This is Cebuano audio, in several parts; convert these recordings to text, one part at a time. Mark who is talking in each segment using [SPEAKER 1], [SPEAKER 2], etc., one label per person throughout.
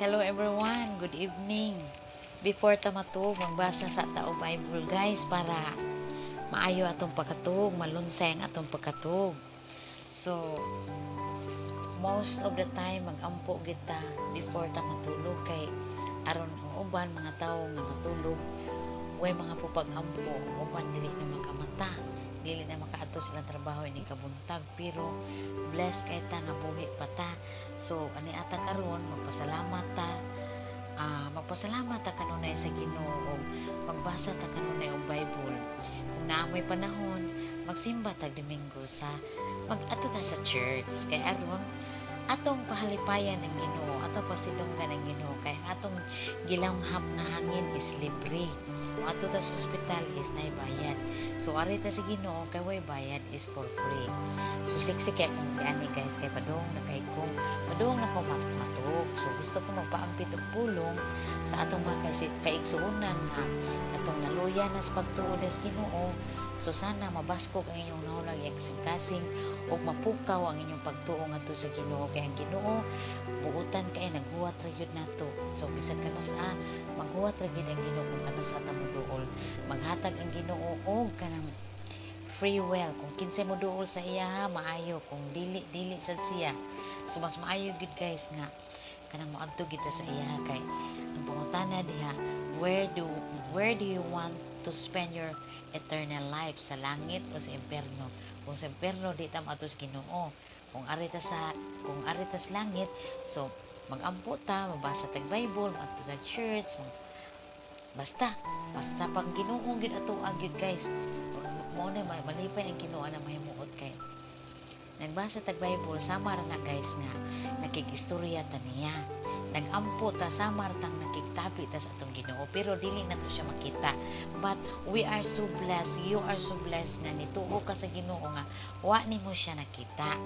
[SPEAKER 1] Hello everyone, good evening. Before ta matug, magbasa sa ta og Bible, guys, para maayo atong pagkatug, malunsay ang atong pagkatug. So, most of the time magampo kita before ta matulog kay aron ang uban mga tawo nga matulog way mga pupag-ampo, ang uban dili na makamata, dili na makaadto silang trabaho ini kabuntag, pero blessed kay ta nga buhi pa ta. So ani ata karon magpasalamat ta, magpasalamat ta kanunay sa Ginoo ug magbasa ta kanunay og Bible. Kung naa moy panahon, magsimba tag Domingo sa mag-adto ta sa church kay aron atong pahalipayan ang Ginoo, atong pasidunggan ang Ginoo, kay ang atong gilanghap nga hangin is libre. Kung adto ta sa ospital is nay bayad. So ari ta sa Ginoo kay way bayad, is for free. So siksik kay akong ani, guys, kay padung na kay kung padung na ko matug. So gusto ko magpaampit og pulong sa atong mga kaigsuonan nga atong naluya na sa pagtuo sa Ginoo. So sana mabaskog ang inyong hunahuna, iyang kasing-kasing, ug mapukaw ang inyong pagtuo ngadto sa Ginoo kay ang Ginoo buutan kay naghuwat ra gyud nato. So bisan kanus-a maghuwat ra gyud ang Ginoo kung kanus-a ta moduol. Maghatag ang Ginoo og kanang free will kung kinsay moduol sa iya maayo, kung dili, dili sad siya. So mas maayo gyud, guys, nga kanang moadto kita sa iya kay ang pangutana diha, where do you want to spend your eternal life, sa langit o sa impierno? Kung sa impierno, di ta moadto sa Ginoo. Kung ari ta sa langit, so magampo ta, mabasa tag Bible, moadto tag church, basta basta pag Ginoo gyud ato gyud, guys, mo na malipay ang Ginoo na mahimuot kay nagbasa tag Bible, sama ra na, guys, nga nakig-istorya ta niya. Nagampo ta, sama ra tang nakigtabi ta sa atong Ginoo, pero dili na to siya makita. But we are so blessed, you are so blessed nga nituo ka sa Ginoo nga wa nimo siya nakita.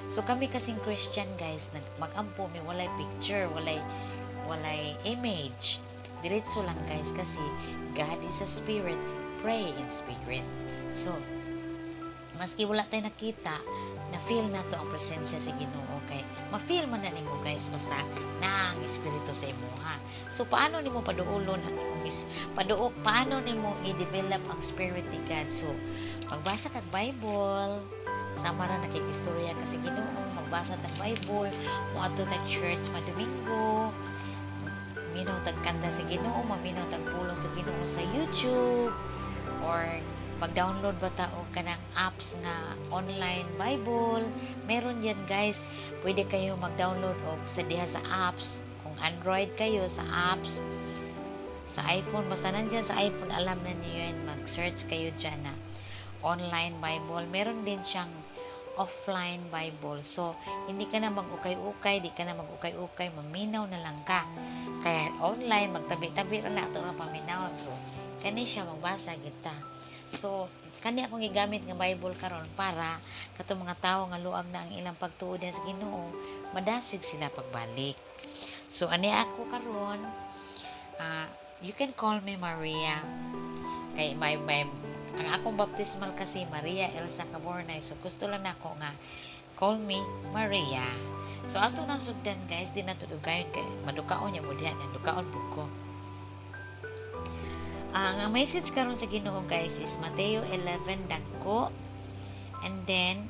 [SPEAKER 1] So kami kasing Christian, guys, nag magampo mi, walay picture, walay image. Diretso lang, guys, kasi God is a spirit, pray in spirit. So maski wala tayo nakita, na-feel nato ang presensya sa Ginoo kay ma-feel man na nimo, guys, basta na ang espiritu sa imuha. So paano nimo paduolon ang imong is paduo paano nimo i-develop ang spirit ni God? So magbasa kag Bible, sama ra nakikistorya ka sa Ginoo, magbasa tag Bible, moadto tag church ma-Domingo, minaw tag kanta sa Ginoo, maminaw tag pulong sa Ginoo sa YouTube or mag-download ba ta og kanang apps nga online Bible. Meron yan, guys. Pwede kayo mag-download og sa diha sa apps. Kung Android kayo, sa apps. Sa iPhone, basta nandyan sa iPhone, alam na niyo yun. Mag-search kayo dyan na online Bible. Meron din siyang offline Bible. So, hindi ka na mag-ukay-ukay, di ka na mag-ukay-ukay, maminaw na lang ka. Kaya online, magtabi-tabi ra na ato na paminaw. Bro. Kani siya, magbasa kita. So, kani akong gigamit nga Bible karon para katong mga tawo nga luag na ang ilang pagtuo diha sa Ginoo, madasig sila pagbalik. So, ani ako karon, you can call me Maria. Kay may ang akong baptismal kasi Maria Elsa Cabornay. So, gusto lang nako nga call me Maria. So, ato nang sugdan, guys, di na dugayon kay madukaon niya mo diha, dukaon pud ko. Ang message karon sa Ginoo, guys, is Mateo 11 dagko. And then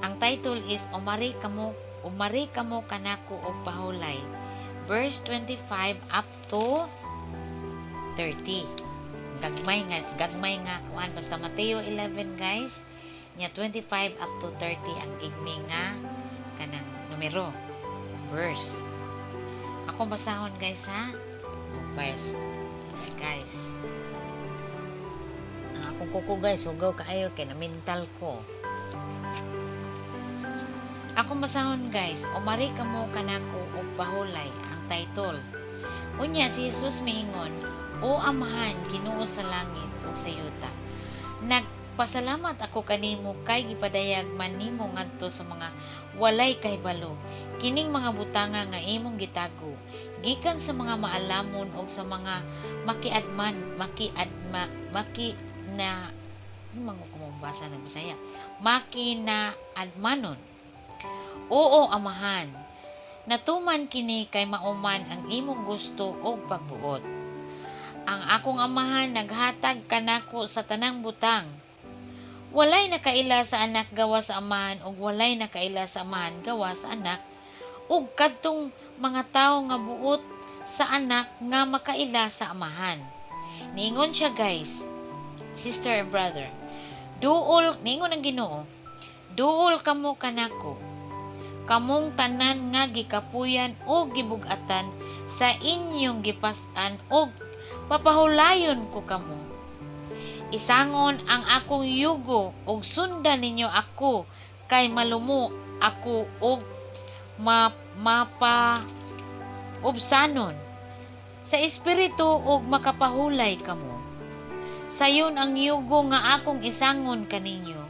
[SPEAKER 1] ang title is Umari Kamo Kanako og Pahulay. Verse 25 up to 30. Gagmay nga kuan, basta Mateo 11, guys. Nya 25 up to 30 ang gigmi nga kanang numero verse. Ako basahon, guys, ha. Oh, guys. Guys. Ang akong kuko, guys, hugaw kaayo kay na mental ko. Akong basahon, guys, "Umari Kamo Kanako og Pahulay" ang title. Unya si Jesus miingon, "O Amahan, Ginoo sa langit ug sa yuta. Nagpasalamat ako kanimo kay gipadayag man nimo ngadto sa mga walay kahibalo kining mga butanga nga imong gitago gikan sa mga maalamon og sa mga makiadman makiadma maki na ano man ko mabasa ng Bisaya, makinaadmanon. Oo, Amahan." Natuman kini kay mauman ang imong gusto ug pagbuot. Ang akong Amahan naghatag kanako sa tanang butang. Walay nakaila sa Anak gawas sa Amahan ug walay nakaila sa Amahan gawas sa Anak ug kadtong mga tawo nga buot sa Anak nga makaila sa Amahan. Niingon siya, guys, sister and brother. Duol, niingon ang Ginoo, "Duol kamo kanako, kamong tanan nga gikapuyan o gibugatan sa inyong gipas-an, og papahulayon ko kamo. Isangon ang akong yugo ug sundan ninyo ako, kay malumo ako ug mapa ubsanon sa espiritu ug makapahulay kamo. Sayon ang yugo nga akong isangon kaninyo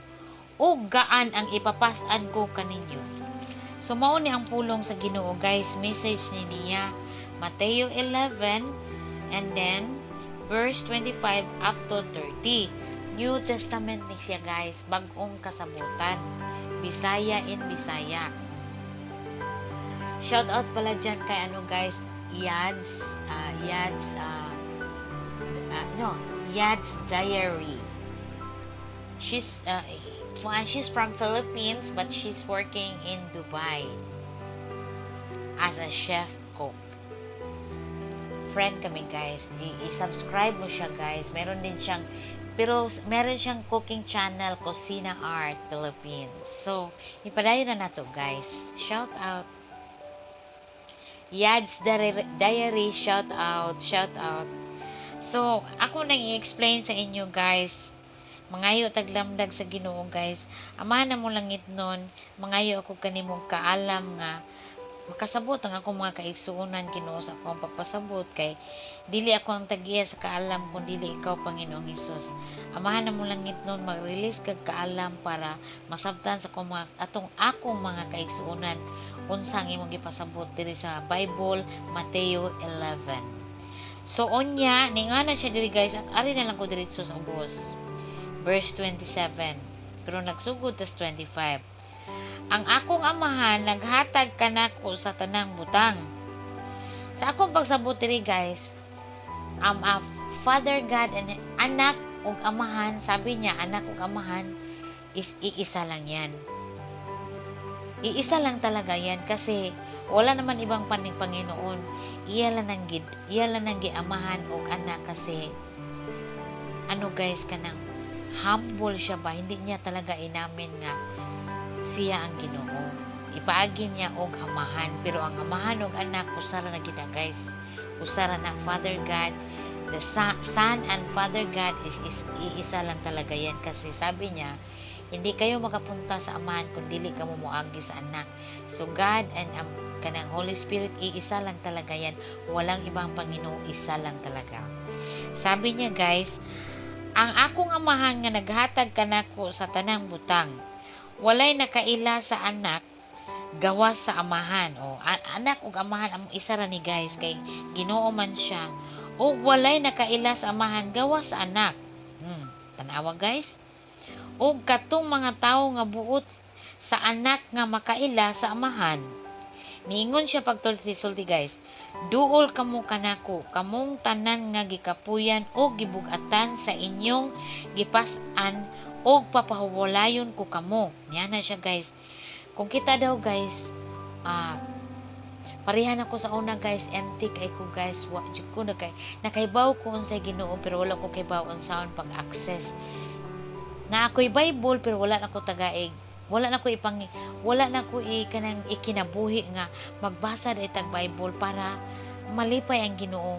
[SPEAKER 1] ug gaan ang ipapas-an ko kaninyo." So mao ni ang pulong sa Ginoo, guys, message ni niya, Mateo 11 and then verse 25 up to 30. New Testament ni siya, guys, Bagong Kasabutan. Bisaya in Bisaya. Shout out pala dyan kay ano, guys, Yads, Yads, no, Yads Diary. She's from Philippines, but she's working in Dubai as a chef cook. Friend kami, guys. I-subscribe mo siya, guys. Meron din siyang pero meron siyang cooking channel, Cocina Art Philippines. So, ipadayon na nato, guys. Shout out. Yads Diary, shout out, shout out. So, ako nang i-explain sa inyo, guys. Mangayo tag lamdag sa Ginoo, guys. Amahan namo langitnon, mangayo ako kanimong kaalam nga makasabot ang akong mga kaigsuonan, Ginoo, sa akong pagpasabot, kay dili ako ang tag-iya sa kaalam kun dili ikaw, Panginoong Hesus. Amahan namo langitnon, mag-release kag kaalam para masabtan sa akong mga, atong akong mga kaigsuonan unsa ang imong gipasabot diri sa Bible, Mateo 11. So unya ni nga na siya diri, guys, ari na lang ko diretso sa ubos. Verse 27. Pero nagsugod tas 25. Ang akong Amahan naghatag kanako sa tanang butang. Sa akong pagsabot diri, guys, Father God and Anak ug Amahan, sabi niya, Anak ug Amahan is iisa lang yan. Iisa lang talaga yan kasi wala naman ibang paning Panginoon. Iya lang ang giamahan og Anak kasi ano, guys, kanang humble siya ba, hindi niya talaga inamin nga siya ang Ginoo. Ipaagi niya og Amahan, pero ang Amahan og Anak usara na gid, guys. Usara na. Father God, the Son and Father God is iisa lang talaga yan kasi sabi niya, "Hindi kayo makapunta sa Amahan kung dili ka mo moagi sa Anak." So God and kanang Holy Spirit, iisa lang talaga yan. Walang ibang Panginoon, isa lang talaga. Sabi niya, guys, ang akong Amahan nga naghatag kanako sa tanang butang. Walay nakaila sa Anak gawas sa Amahan. O Anak ug Amahan amo isa ra ni, guys, kay Ginoo man siya. O walay nakaila sa Amahan gawas sa Anak. Tanawa, guys. Og katong mga tawo nga buot sa Anak nga makaila sa Amahan. Niingon siya pagsulti sulti, guys. "Duol kamo kanako, kamong tanan nga gikapuyan o gibugatan sa inyong gipas-an, og papahulayon ko kamo." Niya na siya, guys. Kung kita daw, guys, parehan ako sa una, guys, empty kay ko, guys, wa jud ko nakaibaw ko unsay Ginoo pero wala ko kaibaw unsaon pag-access. Na ako'y Bible pero wala na ko tagaig, wala na ko i kanang ikinabuhi nga magbasa da itag Bible para malipay ang Ginoo.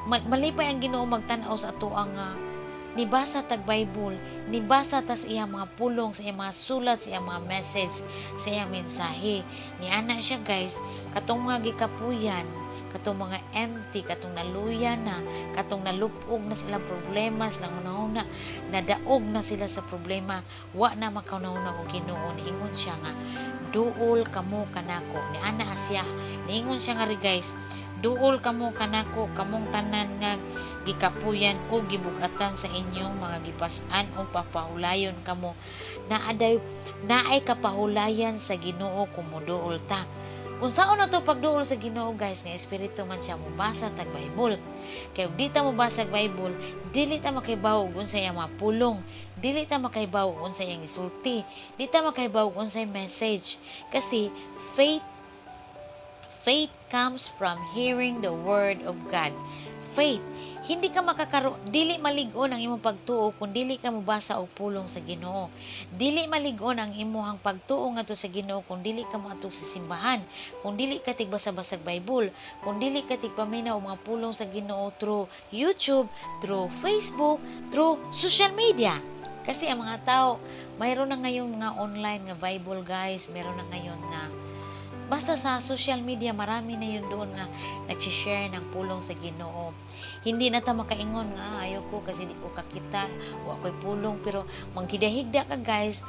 [SPEAKER 1] Malipay ang Ginoo magtan-aw sa ato ang nibasa tag Bible, nibasa tas iya mga pulong, sa iya mga sulat, sa iya mga message, sa iya mensahe. Ni ana siya, guys, katong mga gikapuyan, katong mga empty, katong naluya na, katong nalupog na silang problema, silang unahuna, nadaog na sila sa problema, wa na makaunahuna og Ginoo. Niingon siya nga, "Duol kamo kanako." Ni ana siya, niingon siya nga ri, guys, "Duol kamo kanako, kamong tanan nga gikapuyan o gibugatan sa inyong mga gipas-an, o papahulayon kamo." Naaday naay kapahulayan sa Ginoo kung moduol ta. Unsaon na to pagduol sa Ginoo, guys, nga espiritu man siya, mobasa tag Bible. Kay ug di ta mobasa og Bible, dili ta makaibaw og unsa iyang mga pulong, dili ta makaibaw og unsa iyang isulti, di ta makaibaw og unsay message. Kasi faith comes from hearing the word of God. Faith, hindi ka makakaro, dili malig-on ang imong pagtuo kung dili ka mobasa og pulong sa Ginoo. Dili malig-on ang imong pagtuo ngadto sa Ginoo kung dili ka moadto sa simbahan, kung dili ka tigbasa-basag Bible, kung dili ka tigpaminaw og mga pulong sa Ginoo through YouTube, through Facebook, through social media. Kasi ang mga tao, mayroon na ngayon mga online nga Bible, guys, meron na ngayon nga basta sa social media, marami na yun doon nga nag-share ng pulong sa Ginoo. Hindi na ta makaingon nga, "Ah, ayaw ko kasi di ko kakita, wa ko'y pulong," pero manghidahigda ka, guys,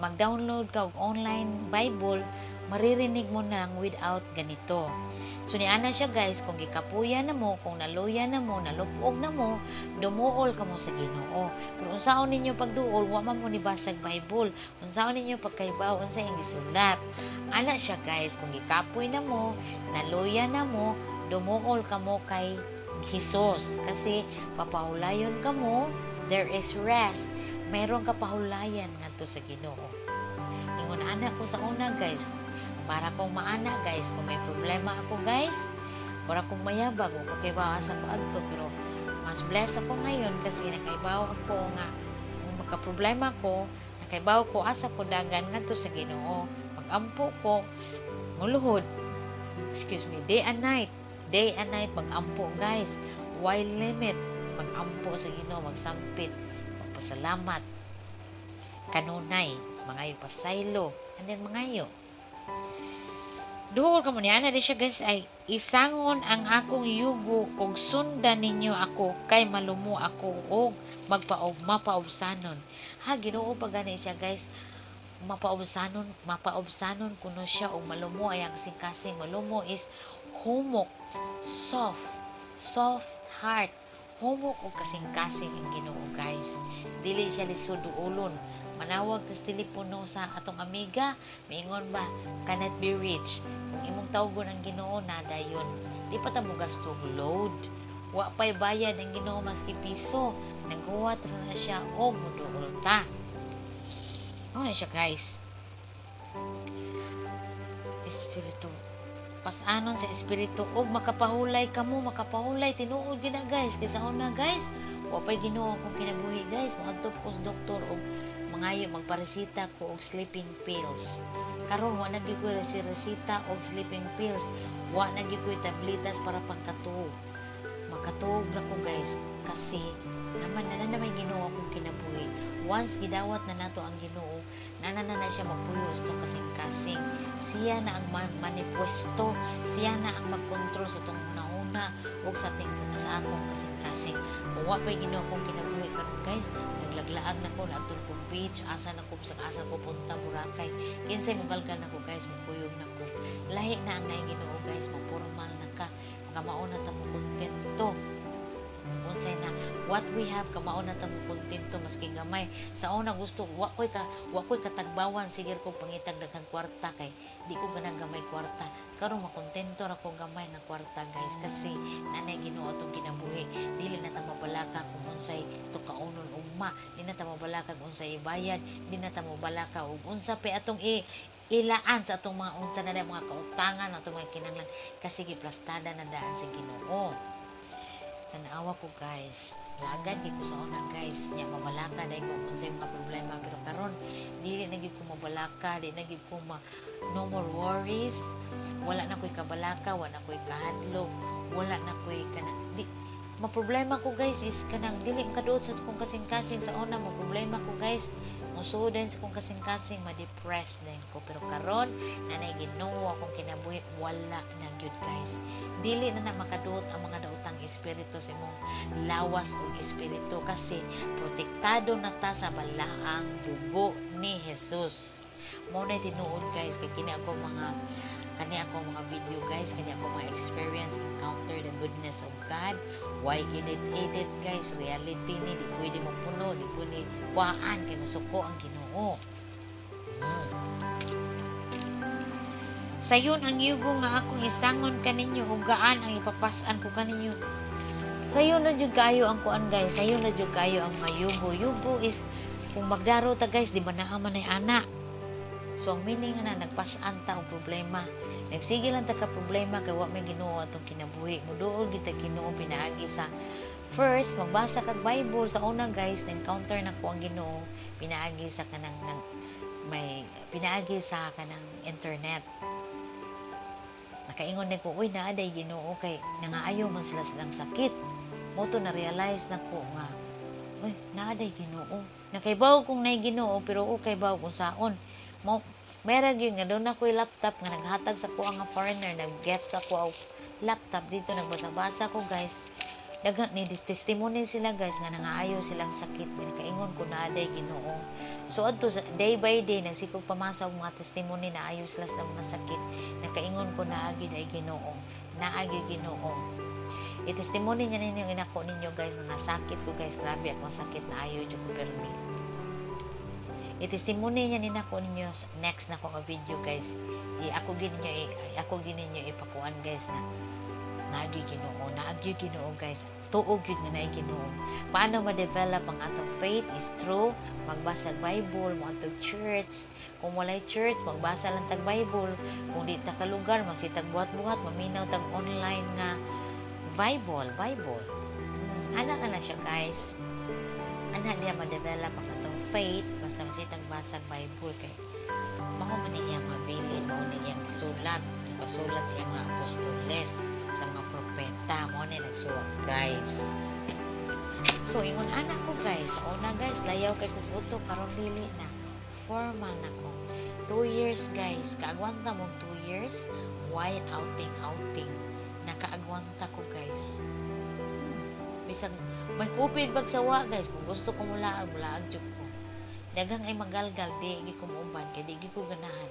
[SPEAKER 1] mag-download ka og online Bible, maririnig mo na lang without ganito. So niana siya, guys, kung gikapuya na mo, kung naluya na mo, nalupog na mo, dumuol ka mo sa Ginoo. Pero unsaon ninyo pagduol, wa man mo ni basag Bible. Unsaon ninyo pagkaibaw unsa iyang gisulat? Ana siya, guys, kung gikapoy na mo, naluya na mo, dumuol ka mo kay Jesus. Kasi papahulayon ka mo, there is rest. Meron ka pahulayan ngadto sa Ginoo. Ingon ana ko sa una, guys. Para kong maana, guys, kung may problema ako, guys, para kong mayabag, kung kay asa ko adto, pero mas blessed ako ngayon kasi nakaibaw ako nga kung magka-problema ko, nakaibaw ko asa ko dagan, ngadto sa Ginoo. Magampo ko, muluhod. Excuse me, day and night. Day and night magampo, guys. While limit, magampo sa Ginoo, magsampit, magpasalamat. Kanunay, mangayo pasaylo, and then mangayo. Duol ka mo niya, ana di siya, guys, ay isangon ang akong yugo ug sundan ninyo ako kay malumo ako og magpaog mapaubsanon. Ha, Ginoo pa gani siya, guys. Mapaubsanon, mapaubsanon kuno siya og malumo ay ang kasing-kasing. Malumo is humok, soft, soft heart. Humok og kasing-kasing ang Ginoo, guys. Dili siya lisod duolon. Manawag tas telepono sa atong amiga, miingon ba, "Cannot be reached." Kung imong tawgon ang Ginoo, nada yun. Di pa ta mo gasto og load. Wa pa'y bayad ang Ginoo maski piso. Naghuwat ra na siya og muduol ta. Ano na siya, guys? Espiritu pasanon sa espiritu og makapahulay kamo, makapahulay tinuod gid na, guys. Kay sa una, guys, wa pay Ginoo akong kinabuhi, guys, moadto ko sa doktor og mangayo magparesita ko og sleeping pills. Karon wa na gyud ko resita og sleeping pills, wa na gyud ko tabletas para pangkatuog. Makatuog na ko, guys, kasi naman na na may Ginoo akong kinabuhi. Once gidawat na nato ang Ginoo, nana na na siya mapuyo sa itong kasing-kasing. Siya na ang manipwesto, siya na ang magkontrol sa itong una ug sa ting sa akong kasing-kasing. Kung wa pa'y Ginoo akong kinabuhi karon, guys, naglaglaag na ko, naadto ko beach, asa na ko sa asa ko punta, Boracay. Kinsay mogalgal na ko, guys, mukuyog na ko. Lahi na ang naay Ginoo, guys, mapormal na ka. Makamao na ta mo kontento unsay na what we have, kamao na ta mo kontento maski gamay. Sa una gusto wa ko'y katagbawan, sige ko pangitag daghang kwarta kay di ko ganang gamay kwarta. Karon makontento ra ko gamay nga kwarta, guys, kasi nanay Ginoo atong kinabuhi. Dili na ta mabalaka kung unsay to kaunon ugma, di na ta mabalaka kung unsay ibayad, di na ta mabalaka ug unsa pa atong ilaan sa atong mga unsa na mga kautangan, atong mga kinahanglan, kasi giplastada na daan sa Ginoo. Tanawa ko, guys, lagad kay ko sa una, guys, nya mabalaka dai ko kung unsay mga problema, pero karon dili na gyud ko mabalaka, di na gyud ko ma, no more worries. Wala na ko'y kabalaka, wala na ko'y kahadlok, wala na ko'y kana di maproblema ko, guys, is kanang dili makaduot sa kong kasing-kasing. Sa una maproblema ko, guys, musuod din sa kong kasing-kasing, ma-depress din ko, pero karon nanay Ginoo akong kinabuhi, wala na gyud, guys. Dili na na makaduot ang mga daotang espiritu sa imong lawas ug espiritu kasi protektado na ta sa balaang dugo ni Jesus. Mo na tinuod, guys, kay kini ako mga kani ako mga video, guys, kani ako mga experience, encounter the goodness of God. Why edit edit, guys? Reality ni, di pwede mo puno, di pwede kuhaan kay musuko ang Ginoo. Sayon ang yugo nga akong isangon kaninyo ug gaan ang ipapas-an ko kaninyo. Sayon na jud kayo ang kuan, guys. Sayon na jud kayo ang mga yugo. Yugo is kung magdaro ta, guys, di ba naa man ay ana? So ang meaning nga na nagpas-an ta og problema. Nagsige lang ta ka problema kay wa may Ginoo atong kinabuhi. Muduol gyud ta Ginoo pinaagi sa first magbasa kag Bible. Sa una, guys, na encounter na ko ang Ginoo pinaagi sa kanang nag may pinaagi sa kanang internet. Nakaingon din ko, "Uy, naa day Ginoo," kay nangaayo man sila silang sakit. Mao to na realize na ko nga, uy, naa day Ginoo. Nakaibaw kong nay Ginoo, pero okay baw kung saon. Mo mera gyud nga doon na ko'y laptop nga naghatag sa ko nga foreigner, nag-gift sa ko og laptop dito, nagbasa-basa ko, guys. Daghan ni testimony sila, guys, nga nangaayo silang sakit. Nga nakaingon ko, naa day Ginoo. So adto sa day by day nagsikog pamasa og mga testimony na ayo sila sa mga sakit. Nakaingon ko, naa gyud ay Ginoo, naa gyud Ginoo. I-testimony niya ninyo inako ninyo, guys, nga sakit ko, guys, grabe akong sakit, na ayo jud ko permi. I-testimony niya ninako ninyo sa next na ko nga video, guys. I ako gid ninyo ako gid ninyo ipakuan, guys, na naagi Ginoo, naagi Ginoo, guys. Tuo gyud nga naay Ginoo. Paano ma-develop ang atong faith is through magbasa Bible, moadtog church. Kung walay church, magbasa lang tag Bible. Kung di ta kalugar, magsitag buhat-buhat, maminaw tag online nga Bible, Bible. Ana na na siya, guys. Ana diya ma-develop ang atong faith basta masitag basag Bible kay mao man ni iyang mabilin, mao ni iyang sulat, pasulat sa iyang mga apostoles, sa mga propeta, mao ni nagsuwat, guys. So ingon ana ko, guys. Sa una, guys, layaw kay kog uto, karon dili na. Formal na ko. 2 years, guys. Kaagwanta mong 2 years while outing outing. Nakaagwanta ko, guys. Bisag may COVID pagsawa, guys, kung gusto ko mulaag, mulaag jud ko. Daghang ay magalgal, di gi ko muuban kay di gi ko ganahan.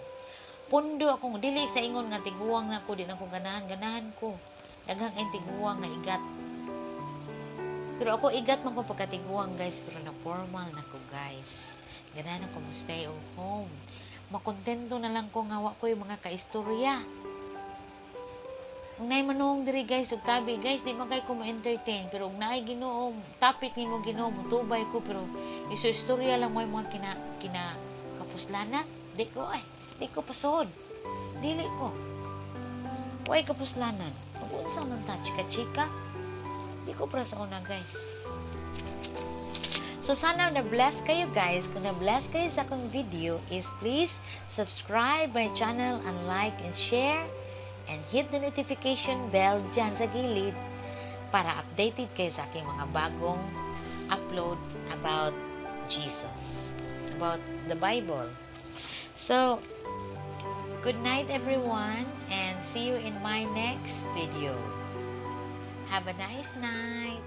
[SPEAKER 1] Pundo akong dili sa ingon nga tiguang na ko, di na ko ganahan, ganahan ko. Daghang ay tiguang nga igat. Pero ako igat man ko pagkatiguang, guys, pero na formal na ko, guys. Ganahan ako mo stay at home. Makontento na lang ko nga wa ko'y mga kaistorya. Kung naay manong diri, guys, ug tabi, guys, di man kay ko ma-entertain, pero ug naay Ginoo, topic nimo Ginoo, mutubay ko, pero iso istorya lang mo yung mga kina kina kapuslana, di ko ay, di ko pasod. Dili ko. Way kapuslanan. Mag-unsa man ta, chika-chika. Di ko para sa una, guys. So sana na-bless kayo, guys. Kung na-bless kayo sa akong video is please subscribe my channel and like and share and hit the notification bell dyan sa gilid para updated kayo sa aking mga bagong upload about Jesus, about the Bible. So, good night, everyone, and see you in my next video. Have a nice night.